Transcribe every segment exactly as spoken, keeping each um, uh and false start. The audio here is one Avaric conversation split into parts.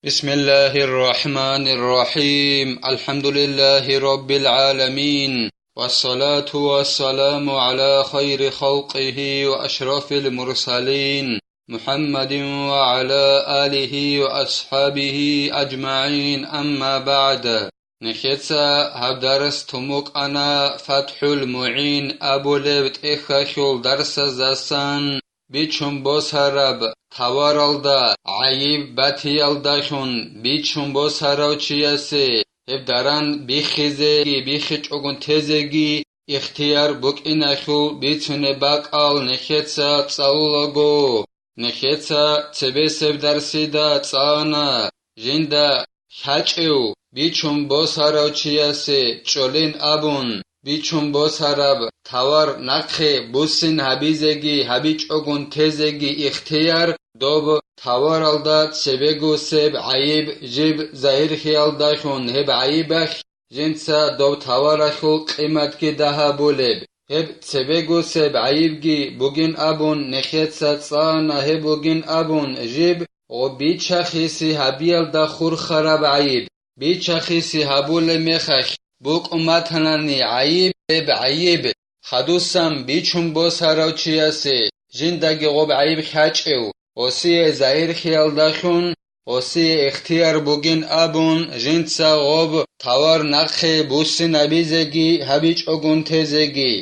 بسم الله الرحمن الرحيم. الحمد لله رب العالمين. والصلاة والسلام على خير خلقه وأشرف المرسلين محمد وعلى آله وأصحابه أجمعين. أما بعد. Нехеца гьаб дарс тумукъана ФатхӀул МугӀин абулеб тӀехьалъул дарсаздасан, бичун босараб таваралда гӀайиб батиялдалъун, бичун босарав чиясе гьеб даран биххизеги биххичӀогун тезеги ихтияр букӀиналъул бицунеб бакӀал нехеца цӀалулаго. Нехеца цебесеб дарсида цӀана, жинда хьачӀев бичун босарав чиясе чӀолин абун, бичун босараб тавар нахъе буссин гьабизеги гьабичӀогун тезеги ихтияр доб таваралда цебегусеб гӀайиб жиб загьирлъиялдалъун гьеб гӀайибалъ жинца доб таваралъул къиматги дагьабулеб, гьеб цебегусеб гӀайибги бугин абун нехеца цӀана, гьеб бугин абун жиб гъо бичахиси гьабиялда хурхараб гӀайиб, бичахиси гьабулеб мехалъ букӀун батанани гӀайиб, гьеб гӀайиб хадусан бичун босарав чиясе жиндаги гъоб гӀайиб хьачӀев, гъосие загьирлъиялдалъун, гъосие ихтияр бугин абун, жинца гъоб тавар нахъе буссинабизеги гьабичӀогун тезеги,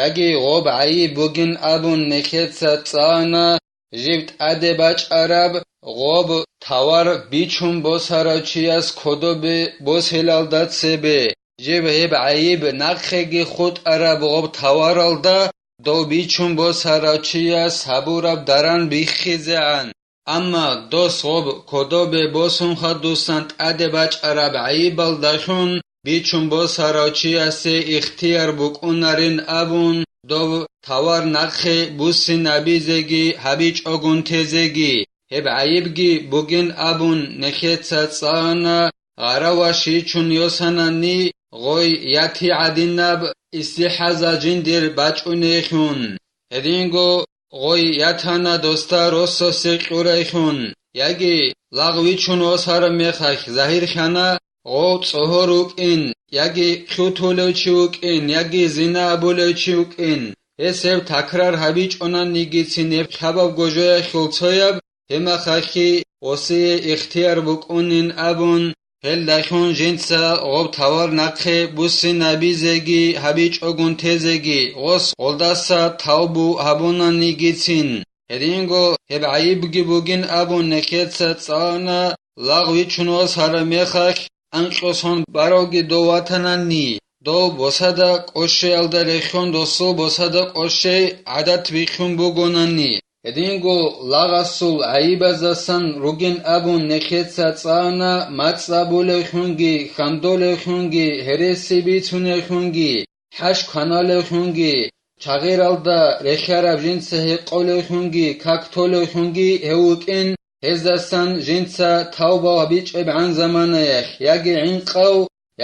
яги гъоб гӀайиб бугин абун нехеца цӀана, жиб тӀаде бачӀараб гъоб тавар бичун босарав чияс кодобе босилалда цебе, жиб гьеб гӀайиб нахъеги хутӀараб гъоб таваралда дов бичун босарав чияс гьабураб даран биххизегӀан. Амма дос гъоб кодобе босун хадусан тӀаде бачӀараб гӀайибалдалъун бичун босарав чиясе ихтияр букӀунарин абун, дов тавар нахъе буссинабизеги гьабичӀогун тезеги, гьеб гӀайибги бугин абун нехеца цӀана, гъараваш йичун йосанани гъой ятигӀадинаб истихӀаза жиндир бачӀунейхун. Гьединго гъой ятана досда росасе кьурайхун, яги лагъ вичун восараб мехалъ загьирлъана, гъов цӀогьор вукӀин, яги хутулев чи вукӀин, яги зина абулев чи вукӀин, гьес гьеб такрар гьабичӀонанигицин гьеб лъабабго жоялъул цояб, гьеб мехалъги гъосие ихтияр букӀунин абун, гьелдалъун жинца гъоб тавар нахъе буссинабизеги гьабичӀогун тезеги, гъос гъолдаса тавбу гьабунанигицин. Гьединго гьеб гӀайибги бугин абун нехеца цӀана, лагъ вичун восараб мехалъ, анкьго сон баравги дов ватанани, дов босада кӀощеялда рехун досул босада кӀощей гӀадат бихьун бугонани, гьединго лагъасул гӀайибаздасан ругин абун нехеца цӀана, мацӀ абулевлъунги, хьандолевлъунги, гьереси бицуневлъунги, хӀаж кваналевлъунги, чагъиралда релълъараб жинца гьекъолевлъунги, как толевлъунги гьев вукӀин, гьездасан жинца тавба гьабичӀебгӀан заманаялъ, яги гӀинкъав,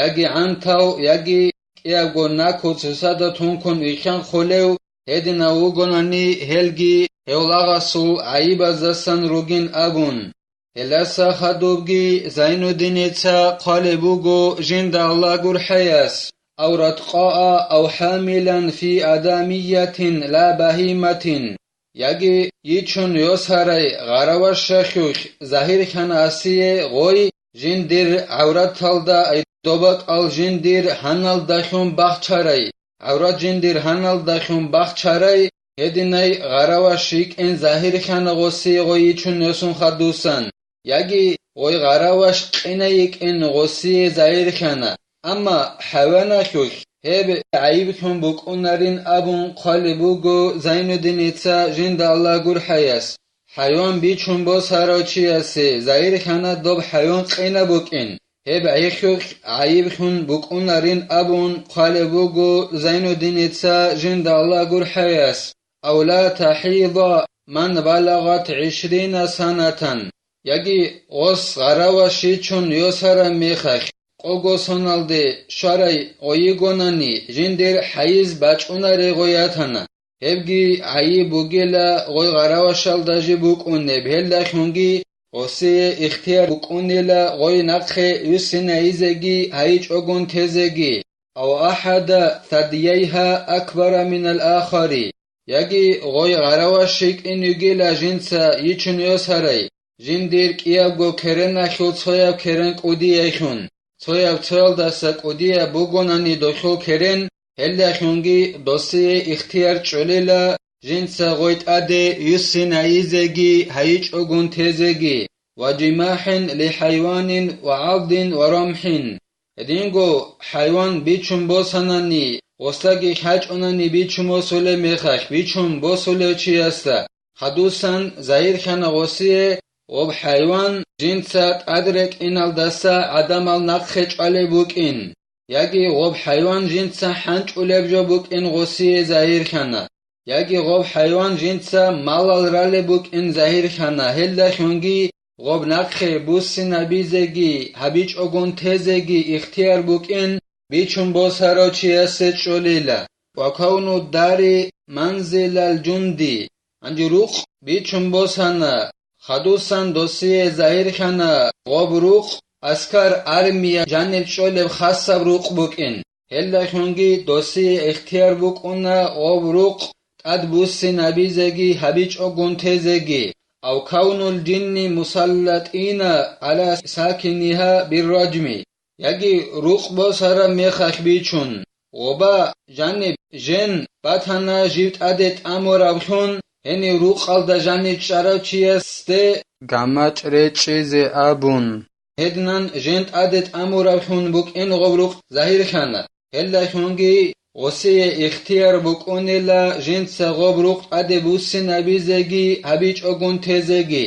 яги гӀантав, яги кӀиябго накуц цоцазда тункун вихьанхъулев гьединав вугонани, гьелги гьев лагъасул гӀайибаздасан ругин абун. Гьелдаса хадубги Зайнуддиница хъвалеб буго жинда Аллагь гурхӀаяс: «Аврат къаа ав хӀамилан фи адамиятин ла багьиматин». Яги йичун йосарай гъаравашалъулъ загьирлъана асие гъой, жиндир гӀавраталда, ай добакӀал жиндир гьаналдалъун бахчарай, гӀаврат жиндир гьаналдалъун бахчарай, гьединай гъараваш йикӀин загьирлъана гъосие гъой йичун йосун хадусан, яги гъой гъараваш къина йикӀин гъосие загьирлъана. Амма хӀайваналъулъ гьеб гӀайиблъун букӀунарин абун хъвалеб буго Зайнуддиница жинда Аллагь гурхӀаяс. ХӀайван бичун босарав чиясе загьирлъана доб хӀайван къина букӀин, гьеб гӀехьухъ гӀайиблъун букӀунарин абун хъвалеб буго Зайнуддиница жинда Аллагь гурхӀаяс: «Ав ла тахӀида ман балагъат гӀишрина санатан», яги гъос гъараваш йичун йосараб мехалъ, къого соналде щварай гъой йигонани, жиндир хӀайз бачӀунарей гъой ятана. Гьебги гӀайиб бугила гъой гъаравашалда жиб букӀунеб, гьелдалъунги гъосие ихтияр букӀунила гъой нахъе юссинайизеги гьайичӀогун тезеги, ав ахӀада садияйха акбара минал ахари, яги гъой гъараваш щикӀин йигила жинца йичун йосарай, жиндир кӀиябго кереналъул цояб керен кӀудияйхун, цояб цоялдаса кӀудияб бугонани дохул керен, гьелдалъунги досие ихтияр чӀолила жинца гъой тӀаде юссинайизеги гьайичӀогун тезеги, ва жимахӀин ли хӀайванин ва гӀадин ва рамхӀин. Гьединго хӀайван бичун босанани, гъосдаги хьачӀунани бичун босулеб мехалъ бичун босулев чиясда, хадусан загьирлъана гъосие, гъоб хӀайван жинца тӀадрекӀиналдаса гӀадамал нахъе чӀвалеб букӀин, яги гъоб хӀайван жинца хӀанчӀулеб жо букӀин гъосие загьирлъана, яги гъоб хӀайван жинца малал ралеб букӀин загьирлъана, гьелдалъунги гъоб нахъе буссинабизеги гьабичӀогун тезеги ихтияр букӀин бичун босарав чиясе чӀолила, ва кавну дари манзилал жунди, гьанже рукъ бичун босана, хадусан досие загьирлъана гъоб рукъ аскар, армия жаниб чӀолеб хасаб рукъ букӀин. Гьелдалъунги досие ихтияр букӀуна гъоб рукъ тӀад буссинабизеги гьабичӀогун тезеги, ав кавнул жинни мусаллатӀина гӀала сакиниха бирражми, яги рукъ босараб мехалъ бичун, гъоба жаниб жен батана жив тӀаде тӀамураблъун, гьенив рукъалда жанив чӀарав чиясде гамачӀ речӀчӀизе абун. Гьединан жен тӀаде тӀамураблъун букӀин гъоб рукъ загьирлъана, гьелдалъунги гъосие ихтияр букӀунила жинца гъоб рукъ тӀаде буссинабизеги гьабичӀогун тезеги.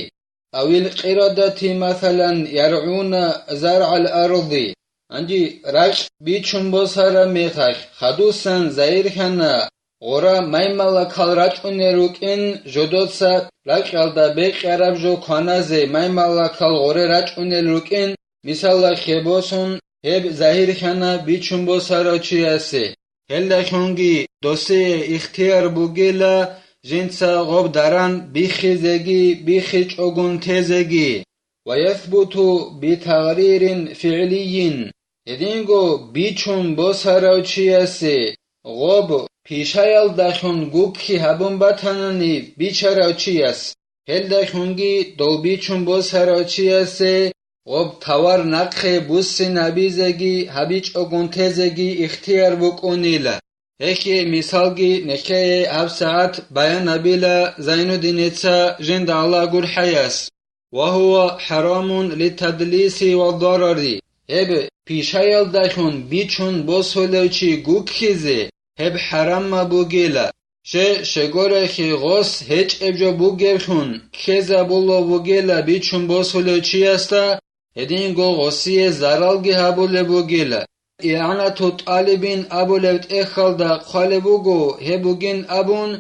Авил къирадати, масалан, яргӀуна заргӀал арди. Гьанже ракь бичун босараб мехалъ, хадусан загьирлъана гъора маймалакал рачӀунел рукӀин, жодоца ракьалда бекьараб жо кваназе маймалакал гъоре рачӀунел рукӀин, мисалалъе босун, гьеб загьирлъана бичун босарав чиясе. Гьелдалъунги досие ихтияр бугила жинца гъоб даран биххизеги биххичӀогун тезеги, ва ясбуту битагъририн фигӀлийин, гьединго бичун босарав чиясе гъоб пишаялдалъун гукки гьабун батанани бичарав чияс, гьелдалъунги дов бичун босарав чиясе гъоб тавар нахъе буссинабизеги гьабичӀогун тезеги ихтияр букӀунила. Гьелъие мисалги нехее гьабсагӀат баян гьабила Зайнуддиница, жинда Аллагь гурхӀаяс: «Ва гьува хӀарамун литадлиси ва дарари». Гьеб пишаялдалъун бичун босулев чи гуккизе, гьеб хӀарамаб бугила. Щай, щегорехи гъос гьечӀеб жо бугеблъун ккезабулев вугила бичун босулев чиясда, гьединго гъосие заралги гьабулеб бугила. ИгӀанату тӀалибин абулеб тӀехьалда хъвалеб буго, гьеб бугин абун,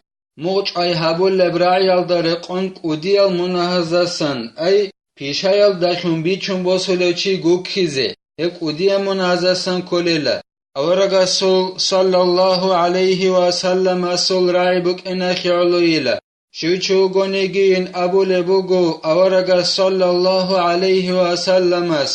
мугъчӀвай гьабулеб рагӀиялда рекъон кӀудиял мунагьазасан, ай, пишаялдалъун бичун босулев чи гуккизе, гьеб кӀудиял мунагьазасан кколела. Аварагасул саллаллагьу гӀалайгьи ва салламасул рагӀи букӀиналъе гӀолойила. Щив чи вугонигийин абулеб буго аварагас саллаллагьу гӀалайгьи ва салламас,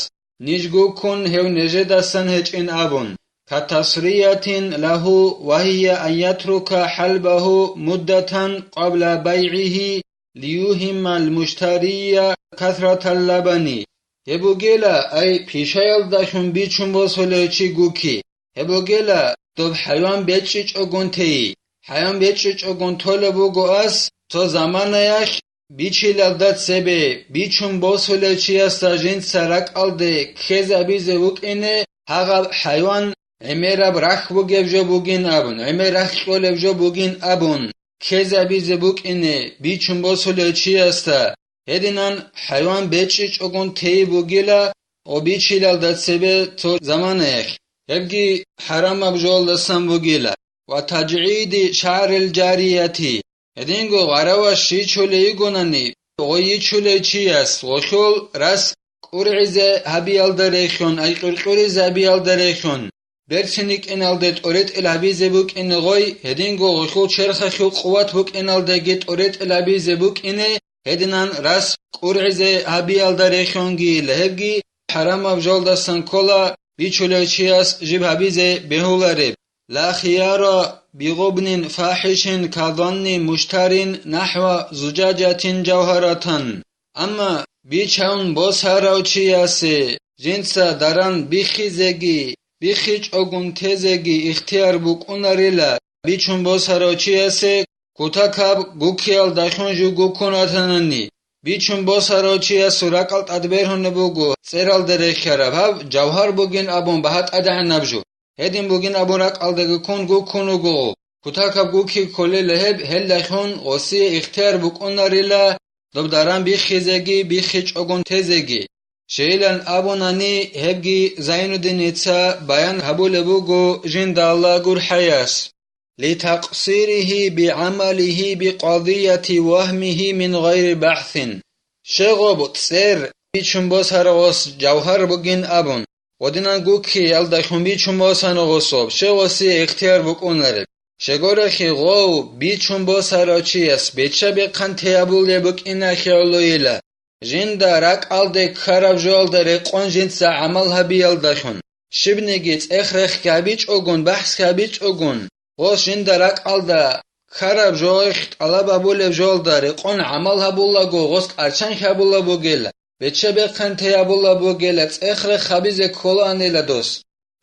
ниж гуккун гьев нижедасан гьечӀин абун, катасриятин лагьу ва гьия ан ятрука хӀалбагьу муддатан къабла байгӀигьи лиюгьиммал муштария касратал лабани. Гьеб бугела, ай, пишаялдалъун бичун босулев чи гукки. Гьеб бугела, доб хӀайван бечӀчӀичӀогун тей. ХӀайван бечӀчӀичӀогун толеб буго ас, цо заманаялъ бичилалда цебе бичун босулев чиясда жинца ракӀалде ккезабизе вукӀине гьагъаб хӀайван гӀемераб рахь бугеб жо бугин абун, гӀемер рахь кьолеб жо бугин абун, ккезабизе букӀине бичун босулев чиясда, гьединан хӀайван бечӀчӀичӀогун тей бугила, гъо бичилалда цебе цо заманаялъ, гьебги хӀарамаб жоялдасан бугила. Ва тажгӀиди шагӀрил жарияти, гьединго гъараваш йичулей йигонани, гъой йичулей чияс гъолъул рас кӀургӀизе гьабиялда рехун, ай кьуркьуризе гьабиялда рехун, берцин йикӀиналде тӀоретӀел гьабизе букӀине гъой, гьединго гъолъул черхалъул къуват букӀиналдеги тӀоретӀел гьабизе букӀине, Гьединан рас кӀургӀизе гьабиялда рехьунгийила, гьебги хӀарамаб жолдасан ккола, бичулев чияс жиб гьабизе бегьулареб. Ла хияра бигъубнин фахӀишин каданни муштарин нахӀва зужажатин жавгьаратан. Амма бичун босарав чиясе жинца даран биххизеги, биххичӀогун тезеги ихтияр букӀунарила, бичун босарав чиясе кутакаб гуккиялдалъун жугу ккун ратанани, бичун босарав чиясул ракӀал тӀад бергьунеб буго цӀералда рехьараб гьаб жавгьар бугин абун багьа тӀадегӀанаб жо. Гьедин бугин абун ракӀалдаги ккун гуккун вуго. Кутакаб гукки кколела гьеб, гьелдалъун гъосие ихтияр букӀунарила доб даран биххизеги биххичӀогун тезеги. Щайилан абунани, гьебги Зайнуддиница баян гьабулеб буго жинда Аллагь гурхӀаяс: «Литакъсирихи бигӀамалихи бикъадияти вагьмихи мин гъайри бахӀсин». Щегъоб цӀер бичун босарав гъос жавгьар бугин абун, гъодинан гуккиялдалъун бичун босана гъособ, щегъосие ихтияр букӀунареб. Щегорахъе гъов бичун босарав чияс беча-бехъан теябулеб букӀинахъе гӀолойила. Жинда ракӀалде ккараб жоялда рекъон жинца гӀамал гьабиялдалъун, щибниги цӀех-рехги гьабичӀогун, бахӀсги гьабичӀогун, гъос жинда ракӀалда ккараб жоялъ тӀалаб гьабулеб жоялда рекъон гӀамал гьабулаго, гъос кӀарчанхъ гьабулаб бугела, беча-бехъан теябулаб бугела, цӀех-рех гьабизе кколаанила дос.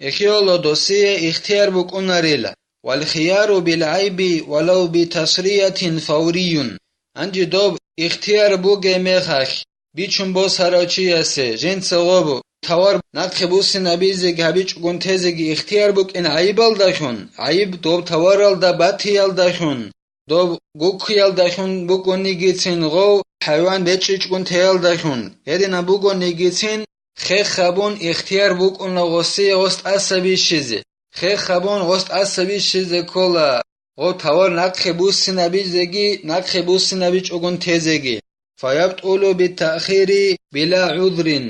Эхиялъ досие ихтияр букӀунарила, валхияру билгӀайби валав битасриятин фавриюн. Гьанже доб ихтияр бугеб мехалъ, бичун босарав чиясе жинца гъоб товар нахъе буссинабизеги гьабичӀогун тезеги ихтияр букӀин гӀайибалдалъун, гӀайиб доб товаралда батиялдалъун, доб гуккиялдалъун букӀунигицин гъов хӀайван бечӀичӀгун теялдалъун, гьединаб бугонигицин, хех гьабун ихтияр букӀуна гъосие гъос тӀаса бищизе. Хех гьабун гъос тӀаса бищизе ккола, гъов товар нахъе буссинабизеги, нахъе буссинабичӀогун тезеги. Фаябтулу битаъхири била гӀузрин.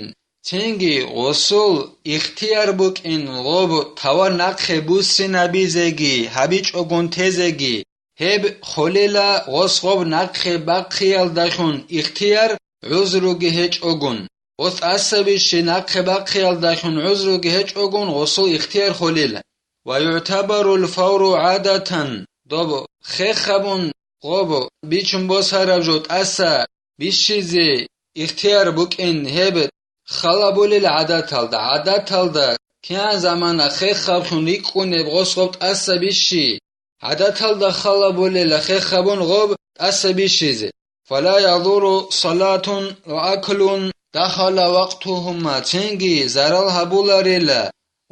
Цинги гъосул ихтияр букӀин гъоб товар нахъе буссинабизеги, гьабичӀогун тезеги. Гьеб холела гъос гъоб нахъе бахъиялдалъун ихтияр, гӀузруги гьечӀогун. Гъос тӀаса бищи нахъе бахъиялдалъун гӀузруги гьечӀогун гъосул ихтияр холела. Ва югӀтабарул фавру гӀадатан, доб хех гьабун гъоб бичун босараб жо тӀаса бищизе ихтияр букӀин гьеб халабулел гӀадаталда, гӀадаталда кигӀан замана хех гьабун рикӀкӀунеб гъос гъоб тӀаса бищи, гӀадаталда халабулел хех гьабун гъоб тӀаса бищизе. Фала ядуру салатун ва аклун дахала вакътухума, цинги зарал гьабуларила,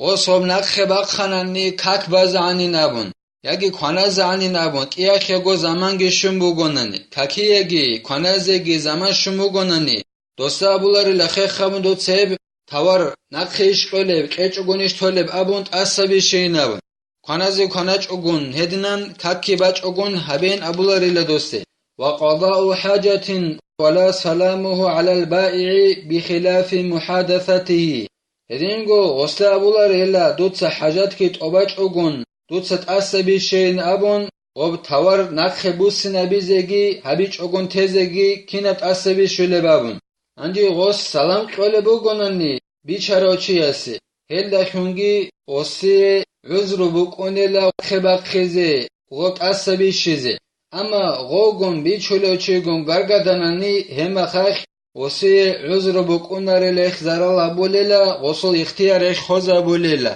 гъос гъоб нахъе бахъанани как базегӀанин абун, яги кваназегӀанин абун, кӀиялъего заманги щун бугонани, какиеги кваназеги заман щун бугонани, досда абуларила хех гьабун доцеб тавар нахъе иш кьолеб, кьечӀогон иш толеб абун тӀаса бищейин абун. Кваназе кваначӀогун, гьединан какги бачӀогун гьабейин абуларила досде. Ва къадау хӀажатин ва ла саламуху гӀалал баигӀи бихилафи мухӀадасатихи. Гьединго гъосда абуларила дуца хӀажатги тӀобачӀогун, дуца тӀаса бищейин абун, гъоб тавар нахъе буссинабизеги гьабичӀогун тезеги кинаб тӀаса бищулеб абун. Гьанже гъос салам кьолеб бугонани бичарав чиясе, гьелдалъунги гъосие гӀузру букӀунела хъе бахъизе, гъо тӀаса бищизе. Амма гъогун бичулев чигун гаргаданани гьемахалъ гъосие гӀузру букӀунарелъ зарал гьабулела, гъосул ихтияр рехь хозабулела.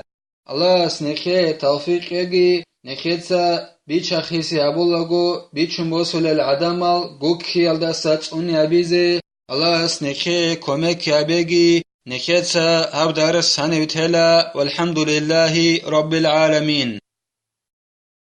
Аллагьас нехее тавфикъ кьеги, нехеца бичахъисе гьабулаго, бичун босулел гӀадамал гуккиялдаса цӀуни гьабизе, Аллагьас нехее кумек гьабеги, нехеца гьаб дарс гьанив тела, валхӀамдулиллагьи раббил гӀаламин.